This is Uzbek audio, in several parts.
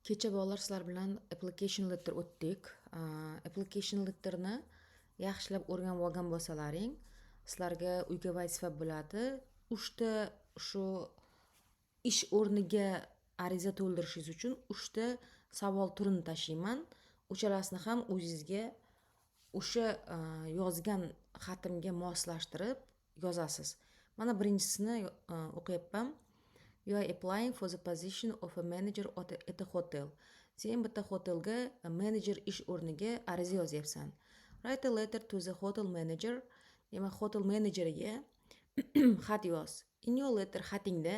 Kecha bolalar sizlar bilan application letter o'tdik. Application letterni yaxshilab o'rganib olgan bo'lsalaring, sizlarga uyga vazifa bo'ladi. 3 ta shu ish o'rniga ariza to'ldirishingiz uchun 3 ta savol turini tashiyman. Uchalasini ham o'zingizga o'sha yozgan xatimga moslashtirib yozasiz. Mana birinchisini o'qiyapman. You are applying for the position of a manager at a hotel. Sen bitta hotelga menejer ish o'rniga ariza yozyapsan. Write a letter to the hotel manager. Demak, hotel menejeriga xat yoz. In your letter, xatingda,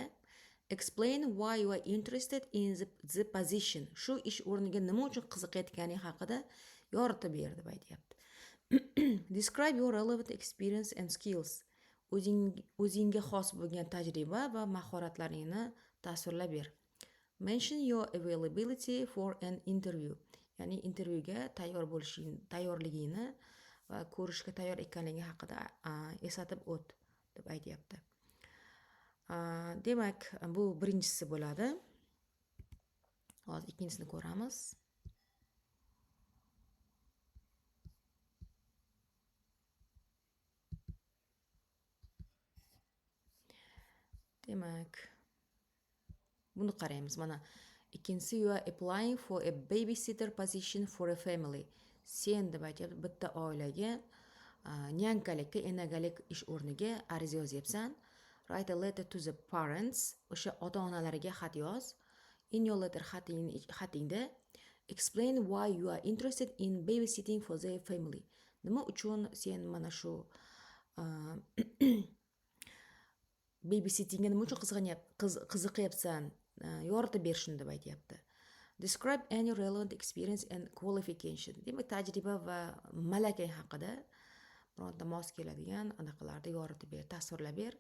explain why you are interested in the position. Shu ish o'rniga nima uchun qiziqayotganing haqida yoritib ber deb aytyapti. Describe your relevant experience and skills. O'zingga xos bo'lgan tajriba va mahoratlaringni tasvirlab ber. Mention your availability for an interview. Ya'ni intervyuga tayyor bo'lishing, tayyorligingni va ko'rishga tayyor ekanliging haqida eslatib o't deb aytyapti. Demak, bu birinchisi bo'ladi. Hozir ikkinchisini ko'ramiz. Demak, buni qaraymiz. Mana ikkinchisi: you are applying for a babysitter position for a family. Sen deb aytyapti, bitta oilaga нянька likka, enagalik ish o'rniga ariza yozyapsan. Write a letter to the parents. O'sha ota-onalariga xat yoz. In your letter, xatingda, explain why you are interested in babysitting for their family. Nima uchun sen mana shu babysittingga nima uchun qiziqyapsan, yoritib ber shuni deb aytyapti. Describe any relevant experience and qualification. Demak, tajriba va malakang haqida bironta mos keladigan anaqalarni yoritib ber, tasvirlab ber.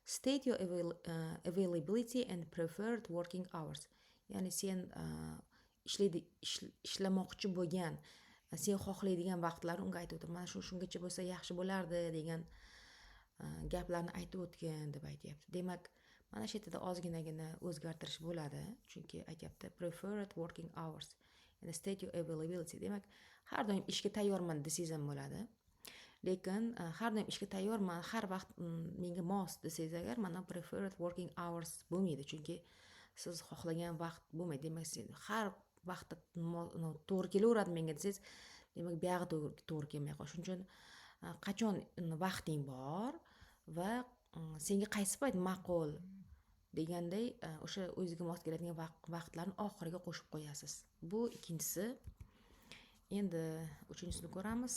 State your availability and preferred working hours. Ya'ni sen ishlaydi ishlamoqchi bo'lgan, sen xohlaydigan vaqtlarni unga aytib o'tir. Mana shu shungacha bo'lsa yaxshi bo'lardi degan gaplarni aytib o'tgin deb aytyapti. Demak, mana shu yerda ozginagina o'zgartirish bo'ladi, chunki aytyapti preferred working hours, ya'ni state your availability. Demak, har doim ishga tayyorman desangiz ham bo'ladi, lekin har doim ishga tayyorman, har vaqt menga mos desangiz agar, mana preferred working hours bo'lmaydi, chunki siz xohlagan vaqt bo'lmaydi. Demak, sen har vaqtda to'g'ri kelaveradi menga desangiz, demak, buyog'i to'g'ri kelmay qoladi. Shuning uchun qachon vaqting bor va senga qaysi payt ma'qul deganday, o'sha o'zingizga mos keladigan vaqtlarni oxiriga qo'shib qo'yasiz. Bu ikkinchisi. Endi uchinchisini ko'ramiz.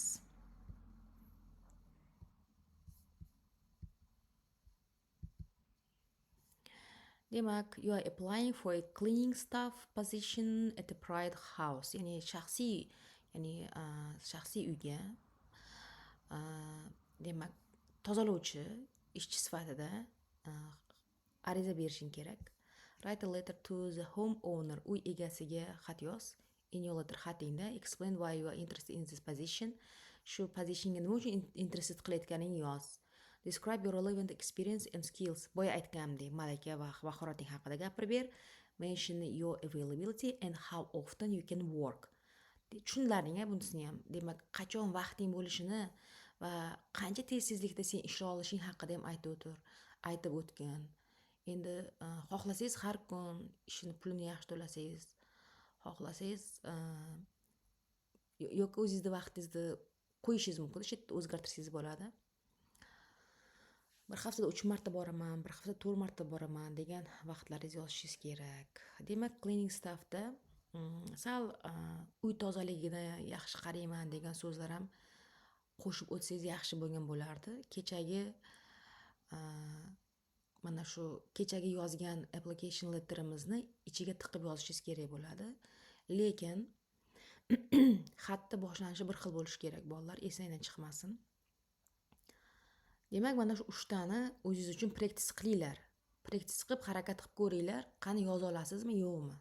Demak, you are applying for a cleaning staff position at a private house. Ya'ni shaxsiy uyga, demak, tozalovchi ishchi sifatida ariza berishing kerak. Write a letter to the homeowner. Uy egasiga xat yoz. In your letter, xatingda, explain why you are interested in this position. Shu positionga nima uchun interested qilayotganingni yoz. Describe your relevant experience and skills. Boya aytganimdek, malaka va mahorating haqida gapirib ber. Mention your availability and how often you can work. Tushundilaring a bunisini ham? Demak, qachon vaqting bo'lishini va qancha tez tezlikda sen ishlay olishing haqida ham aytib o'tir, aytib o'tgin. Endi xohlasangiz har kun ishini pulini yaxshi to'lasangiz, xohlasangiz yoki o'zingizni vaqtingizni qo'yishingiz mumkin, o'sha yerda o'zgartirsangiz bo'ladi. Bir haftada 3 marta boraman, bir haftada 4 marta boraman degan vaqtlaringizni yozishingiz kerak. Demak, cleaning staffda sal uy tozaligini yaxshi qarayman degan so'zlar ham qo'shib o'tsangiz yaxshi bo'lgan bo'lardi. Kechagi mana shu kechagi yozgan application letterimizni ichiga tiqib yozishingiz kerak bo'ladi. Lekin xatni boshlanishi bir xil bo'lishi kerak, bolalar, esingdan chiqmasin. Demak, mana shu uchtani o'zingiz uchun practice qilinglar. Practice qilib, harakat qilib ko'ringlar, qani yoza olasizmi, yo'qmi.